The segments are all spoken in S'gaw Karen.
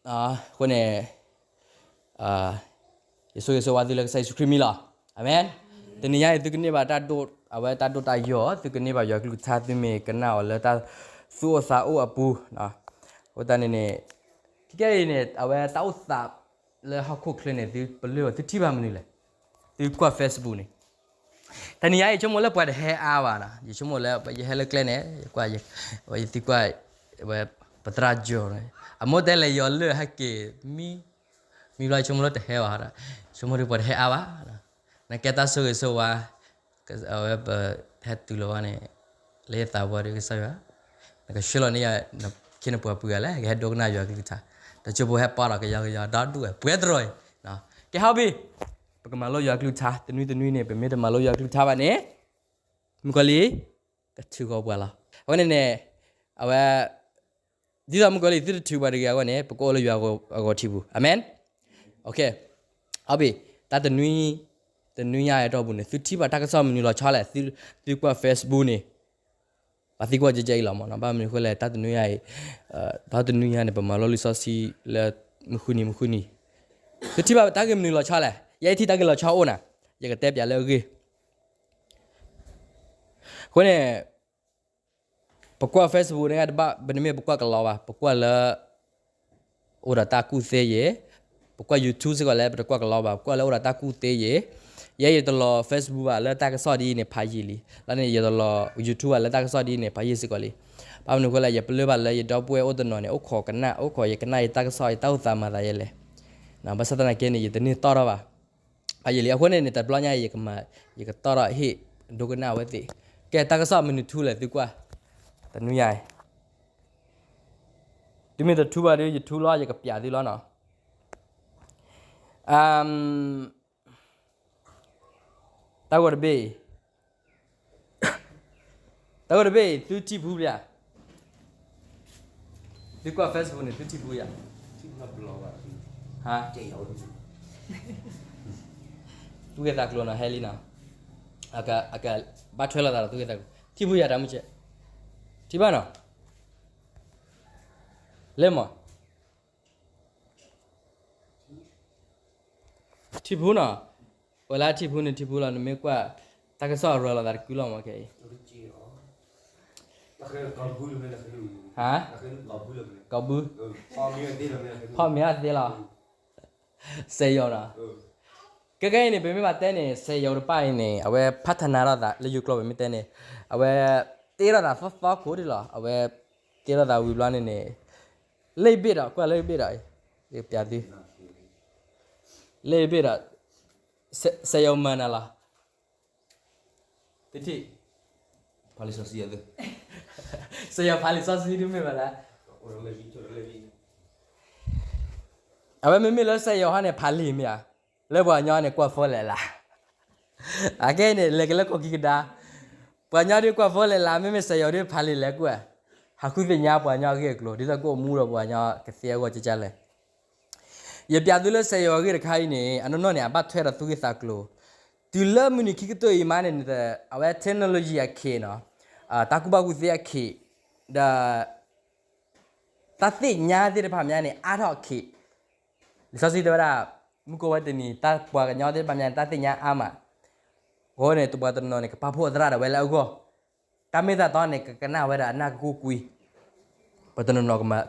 အဃိန့ၣ် ယဆိၣ်ဂ့ၤဆိၣ်ဝါသုလၢကစၢ်ယ့ၣ်ၡူးခရံာ်မံၤလီၤ. အၤမ့ၣ်. တနံၤညါအံၤ သုကန့ၢ်ဘၣ်တၢ်ဒိၣ် အဝဲတၢ်ဒိၣ်တၢ်ယီၤ, သုကန့ၢ်ဘၣ်ယွၤကလုၢ်ကထါ သုမ့ၢ်ကနၣ်အီၤလၢတၢ်သူၣ်အိၣ်သးအိၣ်အပူၤ, အဃိသတးန့ၣ်န့ၣ် ခဲကနံၣ်အံၤန့ၣ် အဝဲတၢ်အိၣ်သးလၢဟီၣ်ခိၣ်ချၢန့ၣ် သုပလၢၢ်အီၤ သုထံၣ်ဘၣ်မနုၤလဲၣ်. သုကွၢ် Facebook န့ၣ် တနံၤညါအံၤ ယဆိကမိၣ်လၢပှၤတဟဲအါဘၣ်နီၤ, ယဆိကမိၣ်လၢယဟဲလၢကျဲန့ၣ် ယကွၢ် ယသံကွၢ် ဝဲ ပသရၣ်ကၠီၤန့ၣ် အမိၢ်တဲလဲၤယီၤလၢဟဲက့ၤ မံ မံဘျီ ယဆိကမိၣ်လၢတဟဲဘၣ်, ယဆိကမိၣ်ဒ်ပှၤတဟဲအါဘၣ်, နကဲတၢ်ဆိၣ်ဂ့ၤဆိၣ်ဝါ အဝဲပဟဲတုၤလီၤဘၣ်န့ၣ် လၢယသးပှၢ်ဒီးကစၢ်ယွၤ နကဆှၢလီၤန့ၢ်ယၤ ခ့နပှၤပှဲၤဂၤလဲၣ် ကဟဲဒိကနၣ်ယွၤကလုၢ်ကထါ, တစိၢ်ဖိဟဲပာ်ဒီးကယီကယီ ဒီဒူၣ်ဝဲ ပှဲၤတရီၤအံၤ, ကဲဟီၣ်ဘံၣ်, ပကမၤလိယွၤကလုၢ်ကထါ, တနွံတနွံန့ၣ် ပမ့ၢ်တမၤလိယွၤကလုၢ်ကထါဘၣ်န့ၣ် မုၣ်ကီၤလံၢ် ကထုးဃီၤပှၤလီၤ. အဃိန့ၣ်န့ၣ် အဝဲ ဒ်သိးမုၣ်ကီၤလံၢ်သုတထုးပှၤတဂ့ၤအဂီၢ်န့ၣ် ပကအိၣ်လၢယွၤအဂီၤထံပူၤ, အၤမ့ၣ်. ဟီၣ်ဘံၣ်, တၢ်တနွံ တနွံညါအတီၢ်ပူၤန့ၣ် သုထံၣ်ဘၣ်တၢ်ကစီၣ်မနုၤလီၤဆီလဲၣ်, သုကွၢ် Facebook န့ၣ် ပှၤသံကွၢ်ကဲကဲအံၤလီၤမ့ၢ်နီၤ, ဘၣ်မနုၤအဃိလဲၣ် တၢ်တနွံညါအံၤ တၢ်တနွံညါန့ၣ် ပမၤလိလံာ်စီဆှံလၢ မုၢ်ဃုနံၤ မုၢ်ဃုနံၤ, သုထံၣ်ဘၣ်တၢ်ဂ့ၢ်မနုၤလီၤဆီလဲၣ်, ယဲအံၤထံၣ်တၢ်ဂ့ၢ်လီၤဆီအိၣ်နၤ, ယကတဲပၠးလၢအဂ့ၢ် အဃိန့ၣ် ပကွၢ် Facebook န့ၣ်တဘၣ် ပနမ့ၢ်ပကွၢ်ကလီဘၣ်, ပကွၢ်လၢ အိၣ်ဒီးတၢ်ကူၣ်သ့ယဲၢ်, ပကွၢ် YouTube စ့ၢ်ကီးလဲၣ် ပတကွၢ်ကလီဘၣ်, ပကွၢ်လၢအိၣ်ဒီးတၢ်ကူၣ်သ့ယဲၢ်, ယဲယတလီၤ Facebook ဘၣ်လၢတၢ်ကစီၣ်ဒ်အံၤန့ၣ် ဖးယံာ်လံ, လၢန့ၣ် ယတလီၤ YouTube ဘၣ်လၢတၢ်ကစီၣ်ဒ်အံၤန့ၣ် ဖးယံာ်စ့ၢ်ကီးလံ. ဘၣ်မနုၤအဃိလဲၣ် ယပလၢၢ်ဘၣ်လၢယဒီပုၢ်ဝဲၢ်အိၣ်တနီၤန့ၣ် အိၣ်ခိးကနၣ် အိၣ်ခိးယကနၣ်ယတၢ်ကစီၣ် ယတၢ်အိၣ်သးမၤသးယဲလဲၣ်, ဘၣ်ဆၣ်သနာ်က့န့ၣ် ယတန့ၢ်တီၣ်ထီၣ်ဘၣ် ဖးယံာ်လံ. အဃိန့ၣ်န့ၣ် တဘျီညါအံၤ ယကမၤ ယကတီၣ်ထီၣ်ဟ့ၣ် ဒိကနၣ်အဝဲသ့ၣ်, ကဲတၢ်ကစီၣ်မနုၤထူလဲၣ်သုကွၢ်, တနွံညါအံၤ, တုၤမ့ၢ်တထူဘၣ်ဒီး ယထူလီၤ ယကပျးသုလီၤနီၤ. တၢ်ဂီၤတဘ့ၣ်အံၤ, တၢ်ဂီၤတဘ့ၣ်အံၤ သုထံၣ်ဖူလံဧါ, သုကွၢ် Facebook န့ၣ် သုထံၣ်ဖူဧါ, ဟါ, သူၣ်ဂ့ၤသးကျိၤနီၤ ဟဲလံနီၤ, အကဘၣ်ထွဲလိာ်သးဒီးသူၣ်ဂ့ၤသးကျိၤ ထံၣ်ဖူယၤတၢ်မုၢ်ဆ့, ထံၣ်ဘၣ်နီၤ, လဲၣ်မး ထံၣ်ဖူနီၤ, ဝဲလၢထံၣ်ဖူန့ၣ် ထံၣ်ဖူလီၤ နမ့ၢ်ကွၢ် တၢ်ကစီၣ်အရၤလီၤသးတကုလီၤမးခဲအံၤ, ဟါ, ကီၢ်ဘု, ဖီမ့ၤအသ့လီၤ, စဲးယီၤနီၤ, ကဲကဲအံၤန့ၣ် ပမ့ၢ်ဘၣ်တဲန့ၣ် စဲးယီၤတဖၣ်အံၤန့ၣ် အဝဲဖးထနၤထီၣ်သး လၢယိၤကျိာ်ပမ့ၢ်တဲန့ၣ် အဝဲတ့ထီၣ်သးသီသီခိၣ်ဒ်လီၤ, အဝဲတ့ထီၣ်သးဝံၤဘျီန့ၣ်န့ၣ် လၢယဘ့ၣ်ဒီး ကွၢ်လၢယဘ့ၣ်ဒီး, ယပျးသု, လၢယဘ့ၣ်ဒီး, စဲးယီၤမၤနၤလီၤ, သုထံၣ်, စဲးယီၤဖးလံာ်စီဆှံဒ်မ့ၢ်ဘၣ်လဲၣ်, အဝဲမ့မ့ၢ်လၢစဲးယီၤဟီန့ၣ် ဖးလံာ်မ့ၢ်ဧါ, လၢပှၤကညီန့ၣ် ကွၢ်ဖိလဲၣ်လး, အခဲအံၤန့ၣ် လဲၤက့ၤလၢကီၢ်ခံကဒါ, ပှၤကညီဒ်ကွၢ်ဖိလဲၣ်လး မ့မ့ၢ်စဲးယီၤဒ်ဖးလံာ်လဲၤကွၢ်, ဟးဃုသ့ၣ်ညါပှၤကညီအဂ့ၢ်အကျိၤ ဒ်သိးကအိၣ်မူဒီးပှၤကညီကသ့အဂီၢ်ကကလဲၣ် ယပျးသုလၢစဲးယီၤအဂ့ၢ်တခါအံၤန့ၣ် အနီၢ်နီၢ်န့ၣ် အဘၣ်ထွဲဒီးသူၣ်ဂ့ၢ်သးကျိၤ, တုၤလၢမုၢ်နံၤခံကတၢၢ်အံၤမးန့ၣ် အဝဲ technology အခ့နီၤ, တၢ်ကူၣ်ဘၣ်ကူၣ်သ့အခ့, ဒီး တၢ်သ့ၣ်ညါသ့ၣ်တဖၣ်မးန့ၣ် အါထီၣ်အခ့, လံာ်စီဆှံတဲဝဲဒၣ်, မုၢ်ကီၢ်ဝဲတနံၤ တၢ်ပှၤကညီသ့ၣ်တဖၣ်မးန့ၣ် တၢ်သ့ၣ်ညါအါမး, အဃိန့ၣ် ပှၤတနီၤန့ၣ် ကပာ်ဖှိၣ်အသရၣ်ဒီးဝဲလၢအဂီၢ် တၢ်မ့ၢ်တၢ်တီန့ၣ် ကကနၣ်ဝဲဒၣ်အနၢ်ကကူကွံာ်, ပှၤတနီၤနီၤ ကမၤ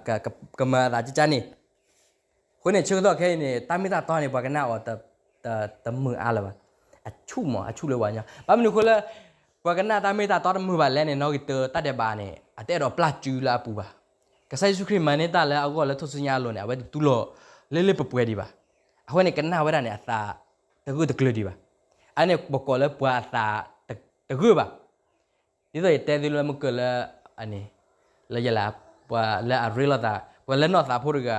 အသးကကန့ၣ်, အဃိန့ၣ် ဆၢကတီၢ်ခဲအံၤန့ၣ် တၢ်မ့ၢ်တၢ်တီန့ၣ် ပှၤကနၣ်အီၤ တမုာ်အါလၢၤဘၣ်, အဆူၣ်မး အဆူၣ်လၢပှၤကညီ, ဘၣ်မနုၤအဃိလၢ ပှၤကနၣ်တၢ်မ့ၢ်တၢ်တီတမုာ်ဘၣ်လဲၣ်န့ၣ် နီၣ်ဂံၢ်တၢ တၢ်ဒဲးဘးန့ၣ် အတအဲၣ်ဒိးပျၢ်စုလၢအပူၤဘၣ်, ကစၢ်ယ့ၣ်ၡူးခရံာ်မၤန့ၢ်တၢ်လၢအဂီၢ်လၢထူၣ်စုညါအလိၤန့ၣ် အဝဲတတူၢ်လိာ်လၢလၢပှဲၤပှဲၤဒံးဘၣ်, အဃိန့ၣ် ကနၣ်ဝဲဒၣ်န့ၣ် အသးတဂၢၢ်တကျၢၤဒံးဘၣ်, အန့ၣ်ပကိးလၢပှၤအသးတဂၢၢ်ဘၣ် ဒ်သိးယတဲသုလၢမုၢ်ကၢၢ်လၢ အန့ၣ် လၢယလၢ ပှၤလၢအရ့လိာ်သး ပှၤလၢနီၢ်သးဖိတဂၤ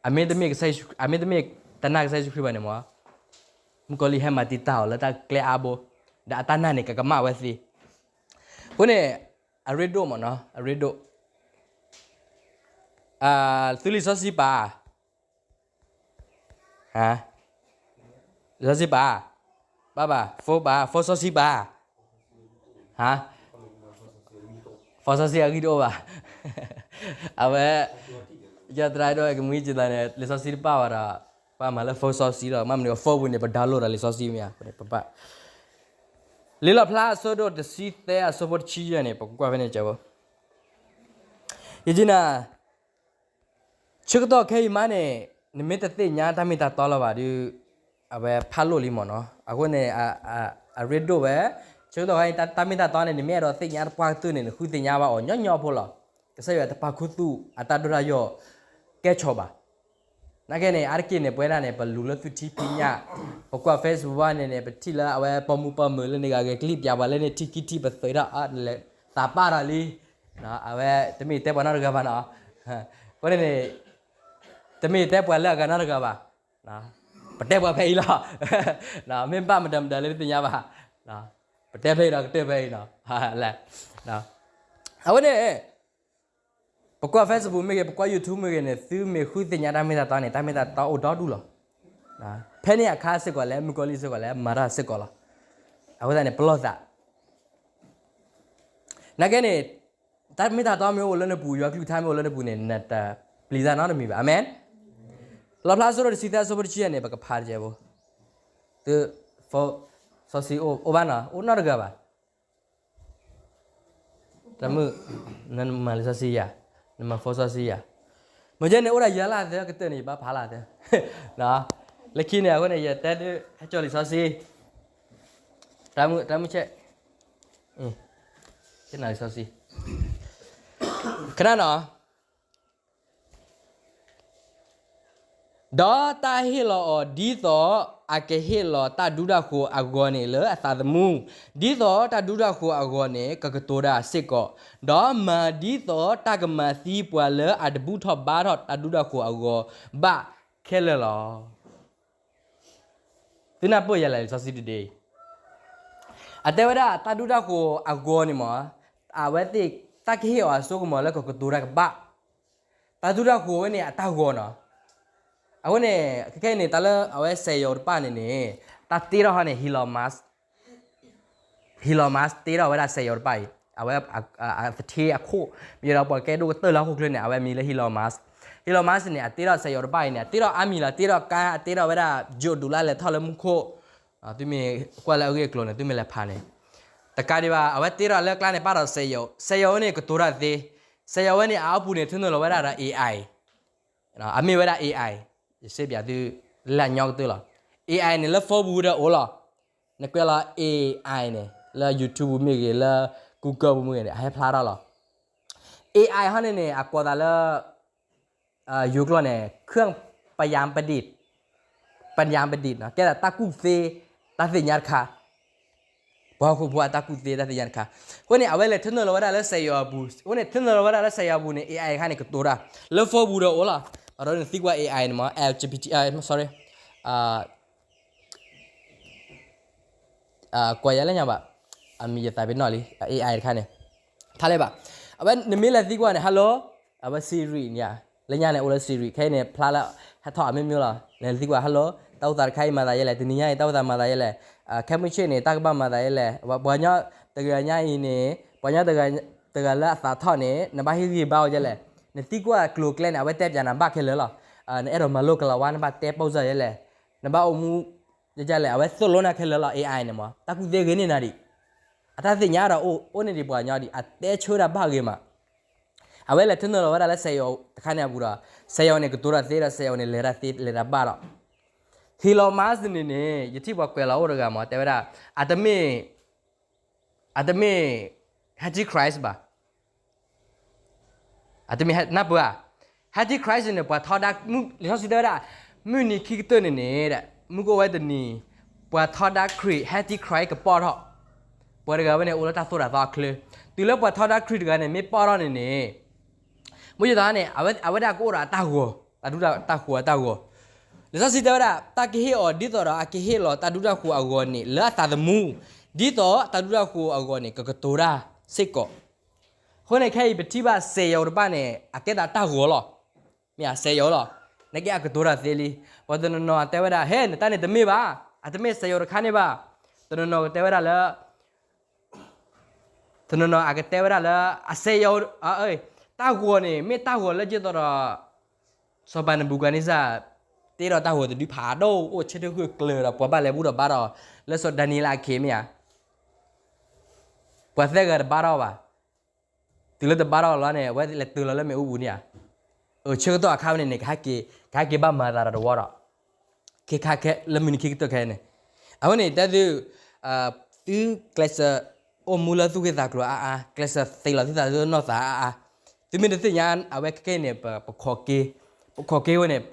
အမ့တမ့ၢ် အမ့တမ့ၢ်တနာ်ကစၢ်ယ့ၣ်ၡူးခရံာ်ဘၣ်န့ၣ်မး မုၣ်ကီၤလံၢ်ဟဲမၤတံာ်တာ်အီၤလၢတၢ်ကျဲအါဘိ ဒီးအတၢ်နာ်န့ၣ် ကကမၣ်ဝဲသ့, အဃိန့ၣ် အရ့ဒိၣ်မးနီၤ အရ့ဒိၣ်, သုလံာ်စီဆှံပာ် လံာ်စီဆှံပာ်, ဘၣ်ဘၣ် ဖိပာ် ဖိစီဆှံပာ်, ဟါ, ဖိစီဆှံအဂံၢ်တအိၣ်ဘၣ်, အဝဲ ယသရၣ်အဲၣ်ဒိးကမှံစံးသးန့ၣ် လံာ်စီဆှံတပာ်ဝဲဒီး ပှၤမၤလၢ phone စီဆှံလီၤ. မ့မ့ၢ် phone ပူၤန့ၣ် ပ download ဒီးလံာ်စီဆှံမ့ၢ်ဧါ, ပပာ် လံာ်လီၣ်ဖျါအဆၢဒိၣ်တဆံယဲၢ်န့ၣ် ပကကွၢ်ဖဲန့ၣ်ကၠီဖိ ယကနၣ် ဆၢကတီၢ်ခဲအံၤမးန့ၣ် နမ့ၢ်တသ့ၣ်ညါတၢ်မ့ၢ်တၢ်တီလၢၤဘၣ်ဒီး အဝဲဖးလိာ်လံမ့ၢ်နီၤ. အဃိန့ၣ် အရ့ဒိၣ်ဝဲ, ဆၢကတီၢ်ခဲအံၤ တၢ်မ့ၢ်တၢ်တီန့ၣ် နမ့ၢ်အဲၣ်ဒိးသ့ၣ်ညါတပှၢ်ကတၢၢ်န့ၣ် နဃုသ့ၣ်ညါဘၣ်အီၤညီညီဖိလီၤ. ကစၢ်ယွၤတပာ်ခူသူၣ်အတၢ်ဒိၣ်တၢ်ယိာ်ကဲဆိးဘၣ်. နာ်က့န့ၣ် အါတက့ၢ်န့ၣ် ပဝဲဒၣ်န့ၣ် ပလူၤလၢသုထံဖံးညၣ်, ပကွၢ် Facebook ဘၣ်န့ၣ်န့ၣ် ပထံၣ်လၢအဝဲပိာ်မုၣ်ပိာ်မုၣ်လၢန့ၣ်ဂၤဂဲၤကလံၣ်ပျးပှၤလၢန့ၣ် ထံခံထံ ပသုးထီၣ် သးပာ်ထီၣ်လံ. အဝဲတမ့ၢ်တဲပှၤနီတဂၤဘၣ်နီၤ. အဃိန့ၣ်န့ၣ် တမ့ၢ်တဲပှၤလၢအဂၤနီတဂၤဘၣ်, ပတဲပှၤဖဲအံၤလီၤ. မ့ၢ်ဘၣ်မတၤမတၤလၢတသ့ၣ်ညါဘၣ်, ပတဲဖဲအံၤဒီးကတၢၢ်ဖဲအံၤနီၤ. အဝဲန့ၣ် ပကွၢ် Facebook မ့ၢ်ဂ့ၤ ပကွၢ် YouTube မ့ၢ်ဂ့ၤန့ၣ် သုမ့ၢ်ဃုသ့ၣ်ညါတၢ်မ့ၢ်တၢ်တီန့ၣ် တၢ်မ့ၢ်တၢ်တီအိၣ်ဒီဒူၣ်လီၤ. ဖဲန့ၣ်အခါစ့ၢ်ကီးလဲၣ် မုၣ်ကီၤလံၢ်စ့ၢ်ကီးလဲၣ် မၤတၢ်စ့ၢ်ကီးလီၤ. အဃိသတးန့ၣ် ပလီၢ်သး နာ်က့န့ၣ် တၢ်မ့ၢ်တၢ်တီမ့ၢ်အိၣ်လၢနပူၤ ယွၤကလုၢ်ကထါမ့ၢ်အိၣ်လၢနပူၤန့ၣ် နတပျံၤတၢ်နီတမံၤဘၣ်. အၤမ့ၣ်. လီၣ်ဖျါအဆၢဒိၣ်တဆံသၢအဆၢဖိတဆံယဲၢ်န့ၣ် ပကဖးတကဲးဖိ, သု phone စီဆှံအိၣ်ဘၣ်နီၤ အိၣ်နီတဂၤဘၣ်. တၢ်မုၣ်, နမၤလံာ်စီဆှံယၤ, နမၤ phone စီဆှံယၤ, မ့ၢ်ကဲန့ၣ် အိၣ်ဒၣ်ယၤလၢသၢကတၢၢ်န့ၣ် ယဘၣ်ဖးလၢသၢ လၢခံန့ၣ် အဃိန့ၣ် ယတဲဒုး ဟဲကၠီလံာ်စီဆှံ, တၢ်မုၣ်, တၢ်မုၣ်ဆဲး, ကနၣ်လံာ်စီဆှံ, ကနၣ်နီၤ. ဒီးတၢ်ဟ့ၣ်လီၤအီၤဒ်သိးအကဟ့ၣ်လီၤတၢ်ဒူတၢ်ဃိၤအဂီၤန့ၣ်လၢအသးသမူ, ဒ်သိးတၢ်ဒူတၢ်ဃိၤအဂီၤန့ၣ် ကကတိၤတၢ်စ့ၢ်ကီး, ဒီးမၤဒ်သိးတၢ်ကမၤသံပှၤလၢအတဘူၣ်ထီၣ်ဘါထီၣ်တၢ်ဒူတၢ်ဃိၤအဂီၤဘၣ်ခဲလၢာ်လီၤ. သုနၢ်ပၢၢ်ယၤလဲၣ် လံာ်စီဆှံတဒ့အံၤ, အတဲဝဲဒၣ်တၢ်ဒူတၢ်ဃိၤအဂီၤန့ၣ်မ့ၢ်, အဝဲသ့ၣ်တၢ်ကဟ့ၣ်အီၤအစိကမီၤလၢကကတိၤတၢ်ကဘၣ်, တၢ်ဒူတၢ်ဃိၤဝဲန့ၣ်အတၢ်ဂီၤနီၤ. အဃိန့ၣ် ခဲခဲအံၤန့ၣ် တၢ်လၢအဝဲစက်ရုံတဖၣ်န့ၣ်န့ၣ်, တၢ်တ့ထီၣ်ဟီန့ၣ် Elon Musk, Elon Musk တ့ထီၣ်ဝဲဒၣ်စက်ရုံတဖၣ်အံၤ, အဝဲ အသထ့အခိၣ်, မ့ၢ်ဒီးပှၤကဲဒိၣ်ကတၢၢ်လၢဟီၣ်ခိၣ်ချၢန့ၣ် အဝဲမံၤလၢ Elon Musk, Elon Musk န့ၣ် အတ့ထီၣ်စက်ရုံတဖၣ်အံၤန့ၣ် အတ့ထီၣ်အါမံၤလီၤ, တ့ထီၣ်ကါ, အတ့ထီၣ်ဝဲဒၣ် ယိးဒူလၢလဲၤထီၣ်လၢမူခိၣ်, သုမ့ၢ်ကွၢ်လၢအဂ့ၢ်အကျိၤန့ၣ် သုမ့ၢ်လဲၤဖးန့ၣ်, တကးဒံးဘၣ် အဝဲတ့ထီၣ်လၢကျါန့ၣ် ပာ်ဒီးစက်ရုံ, စက်ရုံဝဲန့ၣ် ကတိၤတၢ်သ့, စက်ရုံဝဲန့ၣ် အအိၣ်ပူၤန့ၣ် ထၢနုာ်လီၤဝဲဒၣ်ဒီး AI, အမ့ၢ်ဝဲဒၣ် AI, ယစ့ပၠးသု လၢအညီကတၢၢ်လီၤ. AI န့ၣ် လၢ phone ပူၤဒီးအိၣ်လီၤ. နကွဲးလီၤ AI န့ၣ် လၢ YouTube ပူၤမ့ၢ်ဂ့ၤ လၢ Google ပူၤမ့ၢ်ဂ့ၤန့ၣ် အဟဲဖျါထီၣ်လီၤ. AI ဟီန့ၣ်န့ၣ် အကိးသးလၢ ယိၤကျိာ်န့ၣ် เครื่องประหยัดประดิษฐ์, ประหยัดประดิษฐ์ ကဲဒၣ်တၢ်ကူၣ်သ့တၢ်သ့ၣ်ညါတခါ, ပှၤဟီၣ်ခိၣ်ဖိအတၢ်ကူၣ်သ့တၢ်သ့ၣ်ညါတခါ, အဃိန့ၣ် အဝဲလဲၤထၢနုာ်လီၤဝဲဒၣ်လၢစက်ရုံအပူၤ, အဃိန့ၣ် ထၢနုာ်လီၤဝဲဒၣ်လၢစက်ရုံအပူၤန့ၣ် AI တခါန့ၣ် ကတိၤတၢ် လၢ phone ပူၤဒီးအိၣ်လီၤ. အဒီးနသံကွၢ် AI န့ၣ်မ့ၢ် လ် sorry, ကွၢ်ယၤလၢညါဘၣ်, အမံၤယသးပ့ၤနီၣ်လံ AI တခါန့ၣ်, ဖးလဲၣ်ဘၣ်, အဝဲနမ့ၢ်လဲၤသံကွၢ်န့ၣ် hello, အဝဲ Siri န့ၣ်, လၢညါန့ၣ် အိၣ်လၢ Siri, ခဲအံၤန့ၣ် ဖျါလၢ ဟဲထီၣ်အမျိုးမျိုးလီၤ. နသံကွၢ် hello, တၢ်အိၣ်သးတခါအံၤမၤသးဒ်လဲၣ်, တနံၤညါအံၤ တၢ်အိၣ်သးမၤသးဒ်လဲၣ်, ခဲမုၢ်ဆ့ၣ်န့ၣ် တၢ်ကဘၣ်မၤသးဒ်လဲၣ်, ပှၤကညီတဂၤညါအံၤန့ၣ် ပှၤကညီတဂၤလၢအသးထီၣ်န့ၣ် နဘၣ်ဟ့ၣ်ဂံၢ်ဘါအီၤဒ်လဲၣ်, နသံကွၢ်ကျိၤကျဲန့ၣ် အဝဲတဲပၠးနၤဘၣ်ခဲလၢာ်လီၤ. နအဲၣ်ဒိးမၤလိကလၤဝါ နဘၣ်တဲပိၢ်စၢ်ဒ်လဲၣ်, နဘၣ်အိၣ်မူ ဒ်လဲၣ်, အဝဲသိၣ်လိနၤခဲလၢာ်လီၤ. AI န့ၣ်မ့ၢ် တၢ်ကူၣ်သ့ဂ့ၤန့ၢ်နၤဒံး, အတၢ်သ့ၣ်ညါဒီးအိၣ်န့ၢ်ဒံးပှၤကညီဒံး, အတဲဆၢတၢ်ဘၣ်ဂ့ၤမး. အဝဲလဲၤထၢနုာ်လီၤဝဲဒၣ်လၢစက်ရုံတခါန့ၣ်အပူၤဒီး စက်ရုံန့ၣ် ကတိၤတၢ်သ့ဒီး စက်ရုံန့ၣ် လဲၤတၢ်သ့လဲၤတၢ်ဘၣ်ဒီး Elon Musk န့ၣ်န့ၣ် ယထံၣ်ပှၤကွဲးလီၤအိၣ်တဂၤမ့ၢ် တဲဝဲဒၣ် အတမ့ၢ် အတမ့ၢ် Antichrist ဘၣ်. အတမ့ၢ် နၢ်ပၢၢ်ဧါ. Antichrist န့ၣ် ပှၤထီဒါ လံာ်စီဆှံတဲဝဲဒၣ် မုၢ်နံၤခံကတၢၢ်န့ၣ်န့ၣ် မုၢ်ကအိၣ်ဝဲတနံၤ ပှၤထီဒါခရံာ် Antichrist ကပီၢ်ထီၣ်, ပှၤတဂၤဝဲန့ၣ် အိၣ်လၢတၢ်သိၣ်တၢ်သီအချၢ, တုၤလၢပှၤထီဒါခရံာ်တဂၤန့ၣ် မ့ၢ်ပီၢ်ထီၣ်န့ၣ်န့ၣ် မ့ၢ်ယသးန့ၣ် အဝဲဒၣ်ကအိၣ်ဒီးအတၢ်ဂီၤ, တၢ်ဒူတၢ်ဃိၤအတၢ်ဂီၤ, လံာ်စီဆှံတဲဝဲဒၣ် တၢ်ကဟ့ၣ်အီၤဒ်သိးဒီးအကဟ့ၣ်လီၤတၢ်ဒူတၢ်ဃိၤအဂီၤန့ၣ် လၢအသးသမူ, ဒ်သိးတၢ်ဒူတၢ်ဃိၤအဂီၤန့ၣ် ကကတိၤတၢ်စ့ၢ်ကီး. အဃိန့ၣ် ခဲအံၤပထံၣ်ဘၣ်စက်ရုံတဖၣ်န့ၣ် အကဲဒၣ်တၢ်ဂီၤလီၤ. မ့ၢ်စက်ရုံလီၤ. နာ်က့အကတိၤတၢ်သ့လံ. ပှၤတနီၤနီၤတဲဝဲဒၣ် ဟဲ နတၢ်န့ၣ်တမ့ၢ်ဘၣ်, အတမ့ၢ်စက်ရုံတခါန့ၣ်ဘၣ်. တနီၤနီၤကတဲဝဲဒၣ်လၢ တနီၤနီၤအကတဲဝဲဒၣ်လၢ အစက်ရုံ, တၢ်ဂီၤန့ၣ် မ့ၢ်တၢ်ဂီၤလၢဒ်သိးဒီး စီၤပၤနဘူၤခၣ်နံစၢ် တ့ထီၣ်တၢ်ဂီၤတဒုဖးဒိၣ် အိၣ်ဆၢထၢၣ်ဃုာ်ကျၢၤဒီး ပှၤဘၣ်လဲၤဘူၣ်ထီၣ်ဘါထီၣ် လၢစီၤဒၤနံးယ့လးအခ့မ့ၢ်ဧါ, ပှၤသၢဂၤတဘါထီၣ်ဘၣ်. တုၤလၢတဘါထီၣ်လီၤန့ၣ် အဝဲလဲၤတုၤလီၤလၢမ့ၣ်အူပူၤန့ၣ်ဧါ. အဆၢကတီၢ်အခါဝဲန့ၣ်န့ၣ် ကဟဲက့ၤ ကဟဲက့ၤဘၣ်မၤသးဒီးတဝီဒီး ခ့ခါခဲလၢမုၢ်နံၤခံကတၢၢ်ခဲအံၤန့ၣ်, အဃိန့ၣ် တဲသု, သုကျဲးစၢးအိၣ်မူလၢသူၣ်ဂ့ၢ်သးကျိၤအါအါ, ကျဲးစၢးသ့လီၤသုသးလၢနီၢ်သးအါအါ, သုမ့ၢ်တသ့ၣ်ညါ အဝဲခဲခဲအံၤန့ၣ် ပခီၣ်က့ၤ, ပခီၣ်က့ၤဝဲန့ၣ်,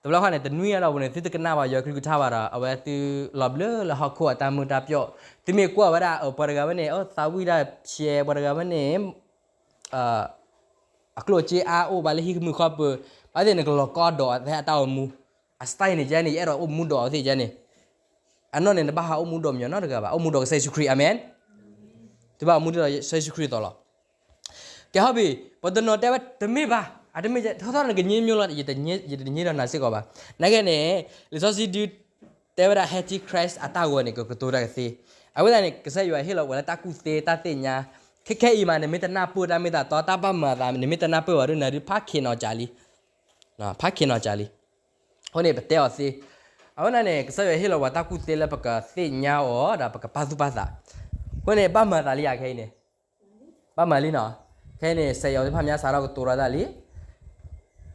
တဘျီဃီန့ၣ် တနွံအံၤဒီးပူၤန့ၣ် သုတကနၣ်ဘၣ်ယွၤကလုၢ်ကထါဘၣ်ဒီး အဝဲသုလီၤဘျၢလၢဟီၣ်ခိၣ်အတၢ်မုာ်တၢ်ပျီၣ်, သုမ့ၢ်ကွၢ်ဝဲဒၣ် ပှၤတဂၤဝဲန့ၣ် သးဝံၣ်တၢ်ဖျဲး ပှၤတဂၤဝဲန့ၣ် အကျိၣ်အစ့အါအိၣ်ဘၣ်လၢဟံၣ်ကမုၢ်ဃီပူၤ, ဘၣ်သ့ၣ်နကလီၤကီဒီးအသးအတၢ်အိၣ်မူ, အ style န့ၣ်ကဲန့ၣ် ယအဲၣ်ဒိးအိၣ်မူဒီးအဝဲသ့ၣ်ကဲန့ၣ်, အနီၢ်န့ၣ် နဘၣ်ဟးအိၣ်မူဒီးမညီနီတဂၤဘၣ်, အိၣ်မူဒီးကစၢ်ယ့ၣ်ၡူးခရံာ်, အၤမ့ၣ်, သုဘၣ်အိၣ်မူဒီးကစၢ်ယ့ၣ်ၡူးခရံာ်အသိးလီၤ. ကဲ ဟီၣ်ဘံၣ် ပှၤတနီၤတဲဝဲတမ့ၢ်ဘၣ်, အတမ့ၢ် ထီထီၣ်နကညံမ့ၢ်လီၤ, ယတညံဒီးနၤစ့ၢ်ကီးဘၣ်, နာ်က့န့ၣ် လံာ်စီဆှံဒု တဲဝဲဒၣ် Antichrist အတၢ်ဂီၤန့ၣ် ကကတိၤတၢ်ကသ့, အဝဲဒၣ်န့ၣ် ကစၢ်ယွၤဟ့ၣ်လီၤပှၤလၢတၢ်ကူၣ်သ့တၢ်သ့ၣ်ညါ, ခဲခဲအံၤမး နမ့ၢ်တနၢ်ပၢၢ်တၢ်မ့ၢ်တၢ်တီ တၢ်ဘၣ်မၤအသး နမ့ၢ်တနၢ်ပၢၢ်ဘၣ်ဒီး နၤဒုးဖးခ့နီၢ်ကၠးလံ, ဖးခ့နီၢ်ကၠးလံ, အဃိန့ၣ် ပတဲအီၤသ့, အဝဲဒၣ်န့ၣ် ကစၢ်ယွၤဟ့ၣ်လီၤပှၤတၢ်ကူၣ်သ့လၢပကသ့ၣ်ညါအီၤဒီးပကပာ်သူၣ်ပာ်သး, အဃိန့ၣ် ဘၣ်မၤသးလံယၤခဲအံၤန့ၣ် ဘၣ်မၤလံနီၤ, ခဲအံၤန့ၣ် စက်ရုံသ့ၣ်တဖၣ်မ့ၢ်စးထီၣ်ကတိၤထီၣ်တၢ်လံ,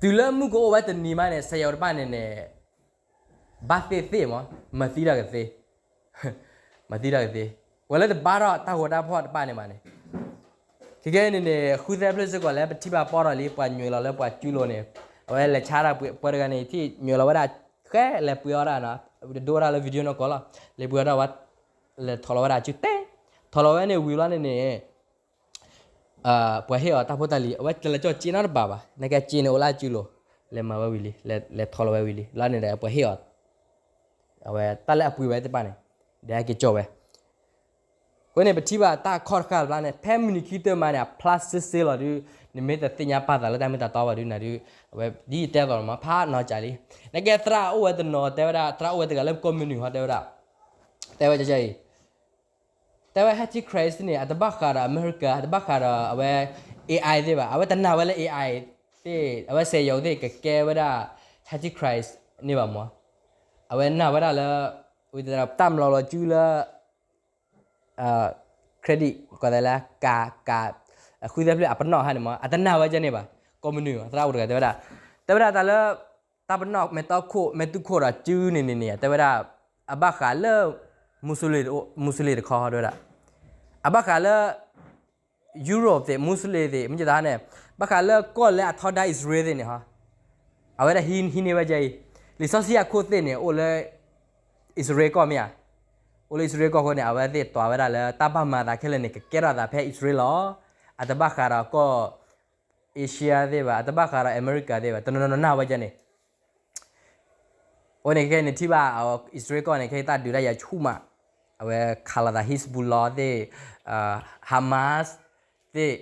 တုၤလၢမုၢ်ကအိၣ်ဝဲတနံၤမးန့ၣ် စက်ရုံတဖၣ်န့ၣ်န့ၣ် ဘၣ်သ့ၣ်သ့ၣ်မး, မၤသံတၢ်ကသ့, မၤသံတၢ်ကသ့, ပှၤလၢတဘါထီၣ်တၢ်ဂီၤတၢ်ဖီၣ်တဖၣ်န့ၣ်မးန့ၣ်, ခဲခဲအံၤန့ၣ်န့ၣ် ဃုသၢဖျၢၣ်စ့ၢ်ကီးလၢပထံၣ်ဘၣ်ပီထီၣ်လံ ပှၤညွဲလီၤလၢပှၤစုလိၤန့ၣ်, အဝဲလဲၤဆါတၢ်ပှဲၤတဂၤန့ၣ် ထံၣ်ညွဲလီၤဝဲဒၣ်, ဃဲလဲၤပှ့ၤအီၣ်ဒၣ်နီၤ, ဒိၣ်ဝဲဒၣ်လၢ video နီၢ်ကီၢ်လီၤ, လဲၤပှ့ၤအီၣ်ဒၣ်ဝဲ, လဲၤထီၣ်လီၤဝဲဒၣ်စုတဲ, ထီၣ်လီၤဝဲန့ၣ်ဝံၤလီၤန့ၣ်န့ၣ် ပှၤဟ့ၣ်အီၤတၢ်ဖိတၢ်လံၤ အဝဲတလဲၤကၠီၣ်စ့နီတဘ့ၣ်ဘၣ်, နကဲစ့န့ၣ်အိၣ်လၢအစုလိၤ, လဲၤမၤဝဲဝံၤလံ, လဲၤထီၣ်လီၤဝဲဝံၤလံ, လၢန့ၣ်ဒီးပှၤဟ့ၣ်အီၤ, အဝဲတၢ်လၢအပှ့ၤဝဲသ့ၣ်တဖၣ်န့ၣ်, ဒီးဟဲက့ၤကၠီၣ်ဝဲ, အဃိန့ၣ် ပထံၣ်ဘၣ်တၢ်ခီၣ်တဃာ်တဘျီန့ၣ် ဖဲမုၢ်နံၤခံကတၢၢ်မးန့ၣ် အဖျါစ့စ့လီၤဒုး, နမ့ၢ်တသ့ၣ်ညါပာ်သးလၢတၢ်မ့ၢ်တၢ်တီဘၣ်ဒုးနၤဒုး, အဝဲဒ်ယတဲအသိးမး ဖးနီၢ်ကၠးလံ, နကဲသရၣ်အိၣ်ဝဲတနီၤတဲဝဲဒၣ် သရၣ်အိၣ်ဝဲတဂၤလၢ ကိးမုၢ်နုာ်ဟီတဲဝဲဒၣ်, တဲဝဲအံၤ တဲဝဲ Antichrist န့ၣ် အတဘၣ်ဃးဒီးအမဲရကၤ, အတဘၣ်ဃးဒီးအဝဲ AI သ့ၣ်ဘၣ်, အဝဲတနာ်ဝဲလၢ AI သ့ၣ်, အဝဲစက်ရုံသ့ၣ် ကကဲဝဲဒၣ် Antichrist န့ၣ်ဘၣ်မး, အဝဲနာ်ဝဲဒၣ်လၢ တၢ်မလီၤလီၤစုလၢ credit ကိးသးလၢ ကး, ဃုသၢဖျၢၣ်အပနီၣ်ဟါန့ၣ်မး အတနာ်ဝဲဒ်န့ၣ်ဘၣ်, ကိးမုၢ်နုာ် သရၣ်အိၣ်တဂၤတဲဝဲဒၣ်, တဲဝဲဒၣ်တၢ်လၢ တၢ်ပနီၣ်မဲာ်တီခိၣ် မဲာ်သူခိၣ်ဒီးစုန့ၣ်န့ၣ်န့ၣ် တဲဝဲဒၣ် အဘၣ်ဃးလၢ Muslim တခီတဲဝဲဒၣ်, အဘၣ်ဃးလၢ Europe သ့ၣ် Muslim သ့ၣ် မ့ၢ်ကသးန့ၣ်, ဘၣ်ဃးလၢကီၢ်လၢအထီဒါအံၣ်စရ့လးသ့ၣ်န့ၣ်ဟီ, အဝဲဒၣ်ဟံးန့ၢ်ဝဲဒ်အံၤ, လံာ်စီဆှံအခိၣ်သ့ၣ်န့ၣ် အိၣ်လၢ အံၣ်စရ့လးကီၢ်မ့ၢ်ဧါ, အိၣ်လၢအံၣ်စရ့လးကီၢ်အဃိန့ၣ် အဝဲသ့ၣ်တွၤဝဲဒၣ်လၢတၢ်ဘၣ်မၤသးခဲလၢာ်န့ၣ် ကကဲထီၣ်သးဖဲအံၣ်စရ့လးလီၤ, အတဘၣ်ဃးဒီးကီၢ် Asia သ့ၣ်ဘၣ်, အတဘၣ်ဃးဒီးအမဲရကၤသ့ၣ်ဘၣ်, တနီၤနီၤနာ်ဝဲဒ်န့ၣ် အဃိန့ၣ် ခဲခဲအံၤန့ၣ် ထံၣ်ဘၣ် အံၣ်စရ့လးကီၢ်န့ၣ် ခဲအံၤတၢ်ဒုးတၢ်ယၤဆူၣ်မး, အဝဲခးလိာ်သး Hezbollah သ့ၣ်, Hamas သ့ၣ်,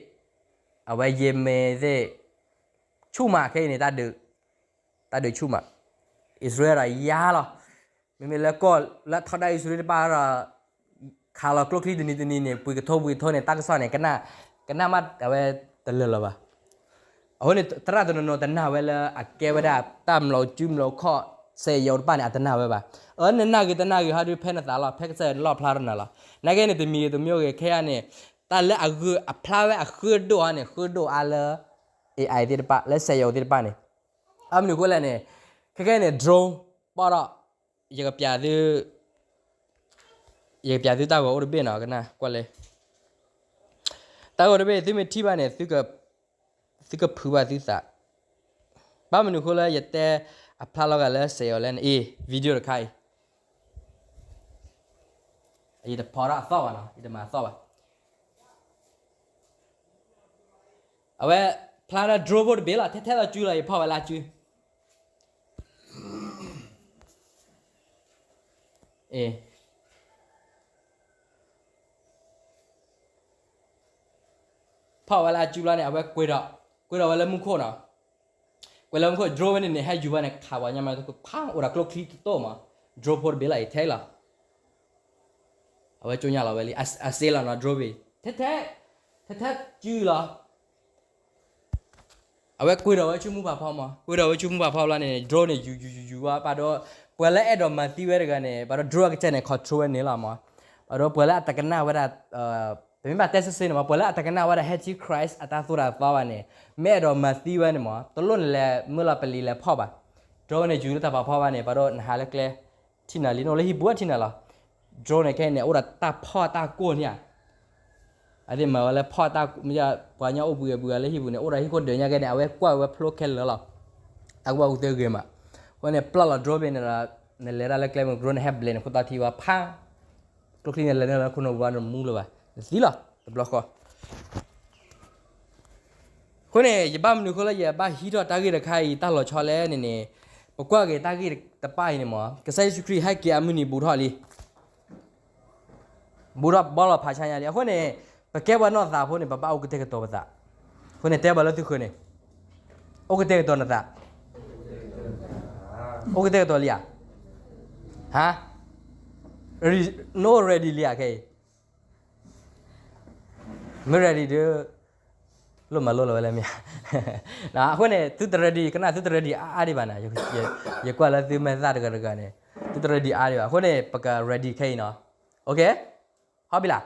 အဝဲ Yemen သ့ၣ်, ဆူၣ်မးခဲအံၤန့ၣ် တၢ်ဒုးဆူၣ်မး, အံၣ်စရ့လးဒီးယါလီၤ, မ့မ့ၢ်လၢကီၢ်လၢထီဒါအံၣ်စရ့လးတဖၣ်ဒီး ခးလီၤကျိချံတနံၤတနံၤန့ၣ် ပှ့ၤကထိပှ့ၤကထိန့ၣ် တၢ်ကစီၣ်န့ၣ် ကနၣ်မး အဝဲတလၢာ်လၢၤဘၣ်. အဃိန့ၣ် သရၣ်တနီၤနီၤတနာ်ဝဲလၢအကဲဝဲဒၣ် တၢ်မျိာ်စုမျိာ်ခီၣ် စက်ရုံတဖၣ်န့ၣ် အတနာ်ဝဲဘၣ်. အၢ နနာ်ဂ့ၤတနာ်ဂ့ၤဟီဒုး ဖဲနသးလီၤ, ဖဲကစၢ်ယွၤလီၣ်ဖျါထီၣ်နၤလီၤ. နာ်က့န့ၣ် တမံၤဂ့ၤတမံၤဂ့ၤ ခဲအံၤန့ၣ် တၢ်လၢအဂၢၢ်အဖျါဝဲအဃၢဒိၣ်အါန့ၣ် ဃၢဒိၣ်အါလၢ AI သ့ၣ်တဖၣ် လၢစက်ရုံသ့ၣ်တဖၣ်န့ၣ်. ဘၣ်မနုၤအဃိလဲၣ်န့ၣ် ခဲခဲန့ၣ် drone ဘၣ်ဒီး ယကပျးသု ယကပျးသုတၢ်ဂီၤအိၣ်တဘ့ၣ်နီၤ ကနၣ်ကွၢ်လဲၣ်. တၢ်ဂီၤတဘ့ၣ် သုမ့ၢ်ထံၣ်ဘၣ်န့ၣ် သုကဖုးဘၣ်သုသး. ဘၣ်မနုၤအဃိလၢယတဲအဖျါလီၤဂာ်လၢစက်ရုံလဲၣ်န့ၣ် အံၤ video တခါအံၤ ယတဖီထီၣ်အသီၣ်ဘၣ်နီၤ ယတမၤအသီၣ်ဘၣ်. အဝဲဖျါလၢ drone ဖိတဘ့ၣ်လီၤ ထဲထဲလီၤစုလီၤ ယဖီၣ်ဝဲလၢစု ဖီၣ်ဝဲလၢအစုလီၤန့ၣ် အဝဲကွံာ်ဒီး ကွံာ်ဒီးဝဲလၢမူခိၣ်နီၤ. ကွံာ်လၢမူခိၣ် drone ဝဲန့ၣ်န့ၣ် ဟဲယူၤဝဲန့ၣ် ခးဝဲညါမး ဖးအိၣ်ဒီးကျိချံတတိၢ်မး drone ဖိတဘ့ၣ်လီၤ အံၤထဲလီၤ. အဝဲကၠိညါလီၤဝဲလံ အစ့လီၤနီၤ drone ဘ့ၣ် ထဲထဲ ထဲထဲစုလီၤ. အဝဲကွံာ်ဒီးဝဲဆူမူဖးဖီမး, ကွံာ်ဒီးဝဲဆူမူဖးဖီလီၤန့ၣ် drone န့ၣ် ယူၤယူၤယူၤယူၤဝဲ ပာ်ဒီး ပှၤလၢအဲၣ်ဒိးမၤသံဝဲတဂၤန့ၣ် ပာ်ဒီး drone အကစၢ်န့ၣ် control ဝဲန့ၣ်လီၤမး, ပာ်ဒီးပှၤလၢအတကနၣ်ဝဲဒၣ် ပမ့ၢ်ဘၣ်တဲစ့ၢ်စ့ၢ်န့ၣ်မး ပှၤလၢအတကနၣ်ဝဲဒၣ် Antichrist အတၢ်သိၣ်တၢ်သီဘၣ်န့ၣ် မ့ၢ်အဲၣ်ဒိးမၤသံဝဲန့ၣ်မး တလိၣ်န့ၣ်လဲၤမုၢ်လီၤပလံၤလဲၤဖီၣ်ဘၣ်, drone န့ၣ် ယူၤလၢတၢ်ဖးဖီဘၣ်န့ၣ် ပာ်ဒီးနဟးလၢကျဲ ထံၣ်နၤလံ နအိၣ်လၢဟံၣ်ပူၤထံၣ်နၤလီၤ, drone န့ၣ် ခဲအံၤန့ၣ် အိၣ်ဒီးတၢ်ဖီၣ်တၢ်ကိၢ်န့ၣ်ဧါ အသ့ၣ်မၤဝဲလၢဖီၣ်တၢ် မ့ၢ်ပှၤကညီအိၣ်ဘှံးအဘှံးလၢဟံၣ်ပူၤန့ၣ် အိၣ်ဒီးဟံၣ်ခိၣ်ဒၢးညါကဲန့ၣ် အဝဲကွၢ်ဝဲဖျိခဲလၢာ်လီၤ, တၢ်ကဘၣ်ကူၣ်သ့ဂ့ၤမး, အဃိန့ၣ် ပျၢ်လီၤ drone ဘ့ၣ်န့ၣ်ဒီး နလဲၤဒၣ်လၢကျဲမုၢ် drone န့ၣ် ဟဲဘျဲးနခိၣ်တီထံဝဲဖး, ကျိချံန့ၣ် လဲၤန့ၢ်လၢခိၣ်နူာ်ပူၤ နမူလၢၤဘၣ် နသံလီၤ တဘျီဃီ အဃိန့ၣ် ယဘၣ်မနုၤအဃိလၢယဘၣ်ဟံးထီၣ်တၢ်ဂ့ၢ်တခါအံၤ တၢ်လီၤဆီလဲၣ်န့ၣ်န့ၣ်, ပကွၢ်က့ၤတၢ်ဂ့ၢ်တဖၣ်အံၤန့ၣ်မး ကစၢ်ယ့ၣ်ၡူးခရံာ်ဟဲက့ၤအမုၢ်နံၤဘူးထီၣ်လံ, ဘူးထီၣ်ဘီလီၤဖးဆါညါလံ. အဃိန့ၣ် ပကဲပှၤနီၢ်သးဖိန့ၣ် ပဘၣ်အိၣ်ကတဲာ်ကတီၤပသး, အဃိန့ၣ် တဲဘၣ်လၢသုဃၢၤန့ၣ်, အိၣ်ကတဲာ်ကတီၤနသး, အိၣ်ကတဲာ်ကတီၤလံဧါ, ဟါ, နအိၣ် ready လံဧါခဲအံၤ မ့ၢ် ready ဒီး လိၣ်မၤလိလီၤဝဲလၢမ့ၢ်ဧါ, အဃိန့ၣ် သုတ ready ကနၣ် သုတ ready အါအါဒံးဘၣ်န့ၣ်, ယကွၢ်လၢသုမဲာ်သၣ်တဂၤတဂၤန့ၣ် သုတ ready အါဒံးဘၣ်. အဃိန့ၣ် ပက ready ခဲအံၤနီၤ, okay, ဟီဘံလး,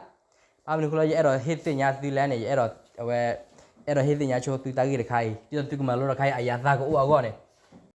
ဘၣ်မနုၤအဃိလၢယအဲၣ်ဒိးဟ့ၣ်သ့ၣ်ညါသုလဲၣ်န့ၣ် ယအဲၣ်ဒိး, အဝဲ, အဲၣ်ဒိးဟ့ၣ်သ့ၣ်ညါဆိသုတၢ်ဂ့ၢ်တခါအံၤ ဒ်သိးသုကမၤလိတၢ်ခါအံၤ အယၤသးကအိၣ်အဂီၢ်န့ၣ်,